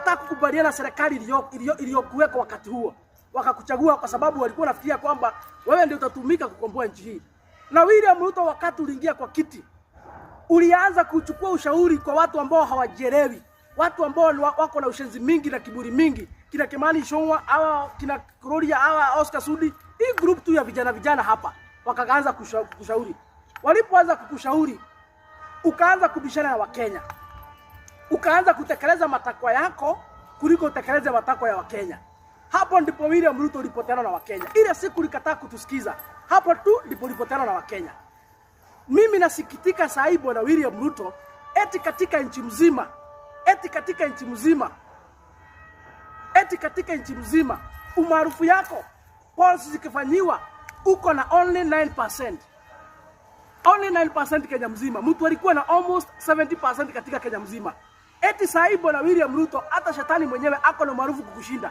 Ulikataa kukubaliana na serikali iliyokuwekwa wakati huo, wakakuchagua kwa sababu walikuwa wanafikiria kwamba wewe ndio utatumika kukomboa nchi hii. Na William Ruto, wakati uliingia kwa kiti, ulianza kuchukua ushauri kwa watu ambao hawajielewi, watu ambao wako na ushenzi mingi na kiburi mingi, kina Kimani Ichung'wah, hawa kina Kuria, hawa Oscar Sudi, hii group tu ya vijana vijana hapa, wakaanza kushauri. Walipoanza kukushauri, ukaanza kubishana na Wakenya, ukaanza kutekeleza matakwa yako kuliko utekeleze matakwa ya Wakenya. Hapo ndipo William Ruto ulipoteana na Wakenya. Ile siku ulikataa kutusikiza, hapo tu ndipo ulipoteana na Wakenya. Mimi nasikitika saa hii, bwana William Ruto, eti katika nchi mzima, eti katika nchi mzima, eti katika nchi mzima umaarufu yako, polls zikifanyiwa, uko na only 9%. Only 9% Kenya mzima. Mtu alikuwa na almost 70% katika Kenya mzima. Eti saa hii, bwana William Ruto, hata shetani mwenyewe ako na umaarufu kukushinda.